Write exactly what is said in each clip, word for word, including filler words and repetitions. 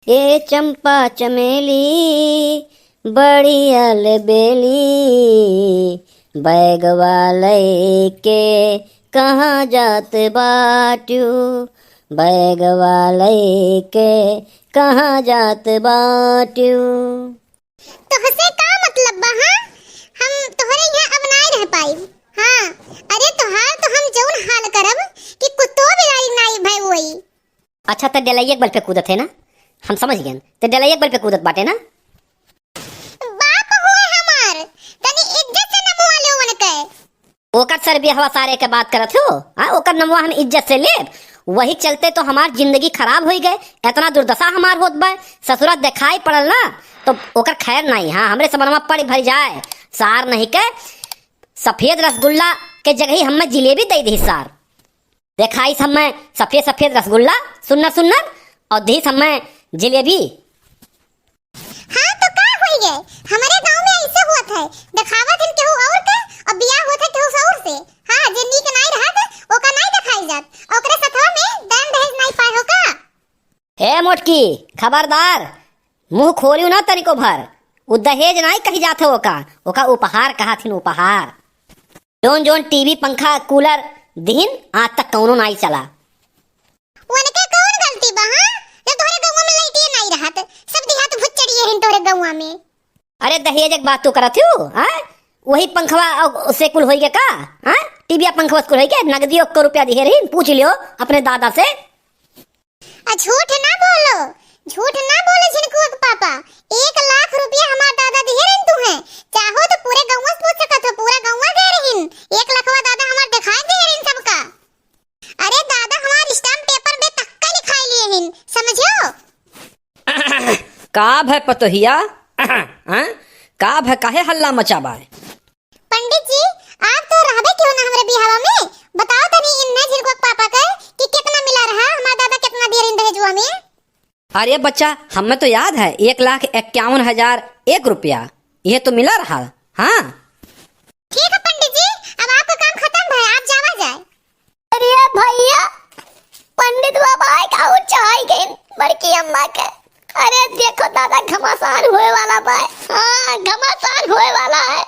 ए चंपा चमेली, बड़ी अलबेली, बैगवा लइके कहाँ जात बाट्यू, बैगवा लइके कहाँ जात बाट्यू। तोहसे का मतलब बा, हाँ? हम तोहरे यहाँ अब नाई रह पाइब। हाँ, अरे तोहार तो हम जौन हाल करब कि कुत्तो बिलारी नाई भय होई। अच्छा, त डलैया के बल पे कूदत है ना, हम समझ गए। त डलैया के बल पे कूदत बाटे ना। बाप हुए हमार, तनी इज्जत से नमवा ले ओवन के। ओकर सर बिहवा सारे के बात करत हो, हाँ, ओकर नमवा हम इज्जत से लेब। वही चलते तो हमार जिंदगी खराब होई गए, इतना दुर्दशा हमार होत बा। ससुरा देखाई पड़ल ना, तो ओकर खैर नहीं। हाँ, हमरे समनवा पड़ भर जाए, सार नहीं के सफेद रसगुल्ला के जगह हमें जिलेबी दे दी सार। देखाइस हमें सफेद सफेद रसगुल्ला, सुन्नर सुन्नर, और दीस हमें जिलेबी। हाँ, तो का होई गए? हमरे गाँव में ऐसे होत है, देखावत हिन केहू और के, और बियाह होत है केहू से और से। हाँ, जे नीक नाई रहत, ओका नाई देखाई जात, ओकरे सथवा में दान दहेज नाई पाए हो का? ए मोटकी, खबरदार, मुंह खोलियो ना तनिको भर। उ दहेज नाई कही जात है ओका, ओका उपहार कहत हिन, उपहार। जौन जौन टीवी, पंखा, कूलर दिहिन, आज तक कौनो नाई चला। उनके कौन गलती बा, हाँ? जब तोहरे गौवा में लाइटिए नाई रहत, सब दिहात भुच्चड़िए हिन तोहरे गौवा में। अरे दहेज के बात तू करत हो, हाँ? वही पंखवा और से कुल होई गए का, हाँ? टीवी पंखवा से कुल होई गए, नगदी ओकर रुपया दिहे रही, पूछ लियो अपने दादा से। आ झूठ ना बोलो, झूठ ना बोलो झिनकुआ के पापा, एक लाख रुपया हमार दादा दिहे रहन तुहे, चाहो तो पूरे गौवा से पूछ सकत हो, पूरा गौवा गए रहिन, एक लखवा दादा हमार दिखाई दिहे रहन सबका। अरे दादा हमार stamp paper में पक्का लिखाई लिए हिन, समझो? का भय पतोहिया? हाँ? का भय, काहे हल्ला मचाबाए? पंडित जी, आप तो रहबे क्यों ना हमरे बिहावा में? बताओ तनी इन्ने झिनकुआ के पापा के कि कितना मिला रहा, हमार दादा कितना दिए रहिन दहेजुआ में? अरे बच्चा, हमें तो याद है, एक लाख इक्यावन हजार एक रुपया, यह तो मिला रहा। हाँ। ठीक है पंडित जी, अब आपका काम खत्म है, आप जावा जाए। अरे भैया, पंडित बाबा आए का उ चाहे गइन बड़की अम्मा के। अरे देखो दादा, घमासान होए वाला बा। हाँ, घमासान होए वाला है।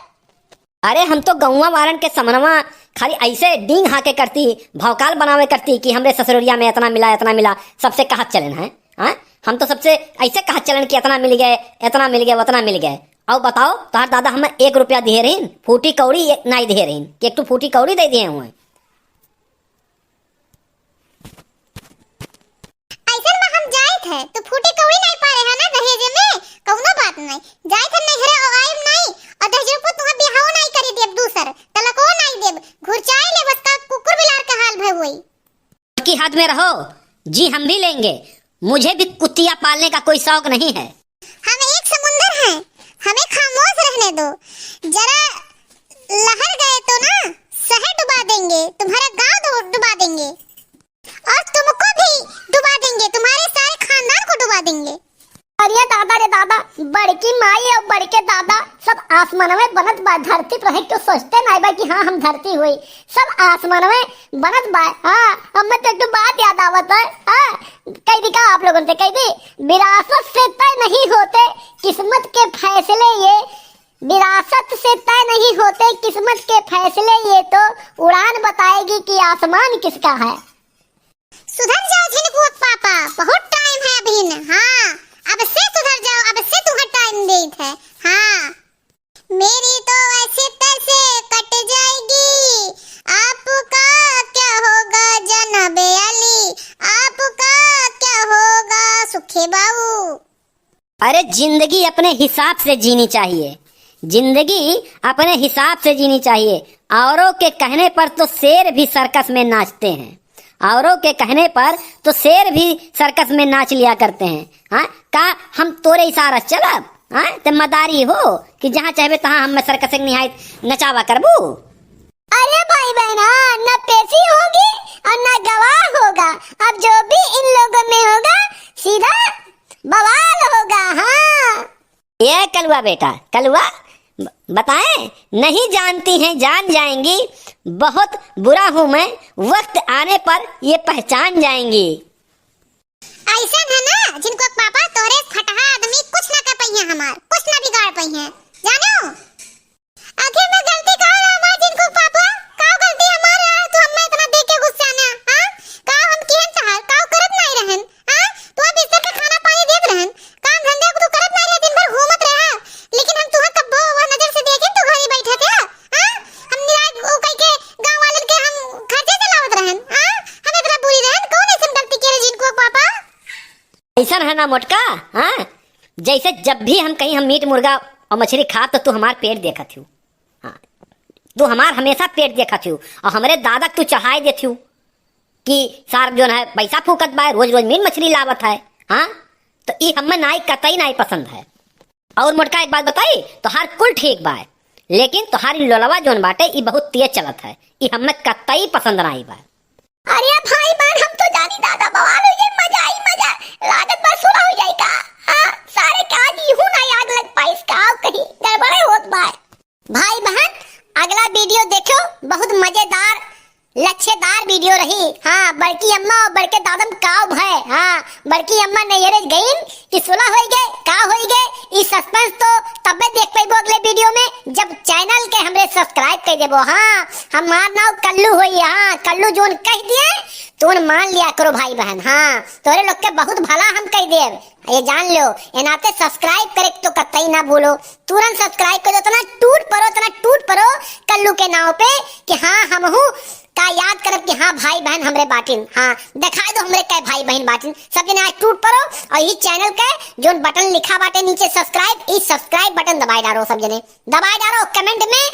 अरे हम तो गौवा वालन के समनवा खाली ऐसे डींग हाके करती, भौकाल बनावे करती कि हमरे ससुररिया में इतना मिला, इतना मिला, सबसे कहत चलन है। हाँ? हम तो सबसे ऐसे कहत चलन कि इतना मिल गए, इतना मिल गए, उतना मिल गए। अब बताओ, तोहार दादा हमें एक रुपया दिहे रहीन, फूटी कौड़ी एक नाई दिहे रहीन, कि एक ठो फूटी कौड़ी दे दिहे हुए। ऐसन में हम जाइत है, तो फूटी कौड़ी नाई पाए है ना दहेज में, कौनो बात नाई। जाइत है नैहरे और आइम नाई, और दहेज रुपो तुहाँ बियाहो नाई करी देब दूसर, तलको नाई देब, घुरचाई ले बस का कुकुर बिलार का हाल भय हुई। की हद में रहो जी, हम भी लेंगे, मुझे भी कुतिया पालने का कोई शौक नहीं है। हम एक समुंदर हैं, हमें खामोश रहने दो। जरा लहर गए तो ना शहर डुबा देंगे, तुम्हारा गांव डु-, डुबा देंगे और तुमको भी डुबा देंगे, तुम्हारे सारे खानदान को डुबा देंगे। अरे दादा रे दादा, बड़की माई और बड़के दादा सब आसमान में बनत बा, धरती पर है, क्यों सोचते नहीं बा कि हाँ हम धरती हुई, सब आसमान में बनत बा। हाँ, हमें तो एक ठो बात याद आवत है। हाँ, कह दी का आप लोगन से, कह दी, विरासत से तय नहीं होते किस्मत के फैसले ये, विरासत से तय नहीं होते किस्मत के फैसले ये, तो उड़ान बताएगी कि आसमान किसका है। सुधर जाओ झिनकुआ के पापा, बहुत टाइम है अभी न। हाँ, अब से सुधर जाओ, अब से तुम्हें टाइम देत है। हाँ। मेरी तो ऐसे तैसे कट जाएगी, आपका क्या होगा जनाबे अली, आपका क्या होगा सुखी बाबू। अरे जिंदगी अपने हिसाब से जीनी चाहिए, जिंदगी अपने हिसाब से जीनी चाहिए। औरों के कहने पर तो शेर भी सर्कस में नाचते हैं। औरों के कहने पर तो शेर भी सर्कस में नाच लिया करते हैं। हाँ, का हम तोरे इशारा से चलब? हाँ, ते मदारी हो कि जहाँ चाहबे तहाँ हम सर्कस के निहायत नचावा करबू? अरे भाई बहन, हाँ, न पेशी होगी और न गवाह होगा। अब जो भी इन लोगों में होगा, सीधा बवाल होगा। हाँ। ये कलुआ बेटा, कलुआ, ब-, बताएं, नहीं जानती हैं, जान जाएंगी, बहुत बुरा हूँ मैं, वक्त आने पर ये पहचान जाएंगी। ऐसन है ना, झिनकुआ के पापा, तोहरे अइसन है ना मोटका, हाँ? जैसे जब भी हम कहीं हम मीट मुर्गा और मछली खाब तो तू हमार पेट देखत हिउ। हाँ, तू हमार हमेशा पेट देखत हिउ और हमरे दादा के तू चढ़ाई देत हिउ कि सार जोन है पैसा फूकत बा, रोज रोज मीट मछली लावत है। हाँ, तो ई हमें नाई, कतई नाई पसंद है। और मोटका एक बात बताई, तोहार कुल ठीक बा, लेकिन तोहार ई लोलवा जोन बाटे ई बहुत तेज चलत है, ई हमें कतई पसंद नाई बा। अरे भाई बहन, हम तो जानी दादा बवाल हो जाए, मजा ही मजा। लागत बा सुलह हो जाए का? हाँ, सारे का आज इहू ना आग लग पाइस का, कहीं गड़बड़े होत बा। भाई बहन, अगला वीडियो देखो, बहुत मजेदार, लच्छेदार वीडियो रही। हाँ, बड़की अम्मा और बड़के दादम काव भय। हाँ, बड़की अम्मा नैहरे गईन कि सुलह होई गए, का होई गए, ई सस्पेंस तो तब्बे देख पइबो अगले वीडियो में, जब चैनल के हमरे सब्सक्राइब कर देबो। हाँ, हमार नाव कल्लू होई। हाँ, कल्लू जोन कह दिए, तोन मान लिया करो भाई बहन। हाँ, तोरे लोग के बहुत भला हम कह देब, ये जान लो। ए नाते सब्सक्राइब करे तो कतई ना भूलो, तुरंत सब्सक्राइब कर दो। इतना टूट पड़ो, इतना टूट पड़ो कल्लू के नाव पे कि हाँ, हमहू का याद करब कि हाँ, भाई बहन हमरे बाटिन। हाँ, दिखाई दो हमरे कै भाई बहन बाटिन। सब जने आज टूट पड़ो और यही चैनल के जोन बटन लिखा बाटे नीचे सब्सक्राइब, ई सब्सक्राइब बटन दबाई डालो सब जने, दबाई डालो। कमेंट में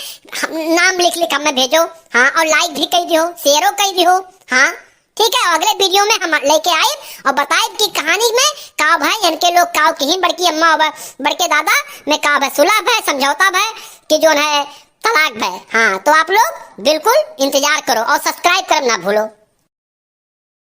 हम, नाम लिख लिख हमें भेजो। हाँ, और लाइक भी कर दियो, शेयरो कर दियो। हाँ, ठीक है, अगले वीडियो में हम लेके आए और बताए कि कहानी में का भय, इनके लोग का कहीं बड़की अम्मा और बड़के दादा में का भय, सुलह भय, समझौता भय कि जोन है तलाक भय। हाँ, तो आप लोग बिल्कुल इंतजार करो और सब्सक्राइब करब ना भूलो।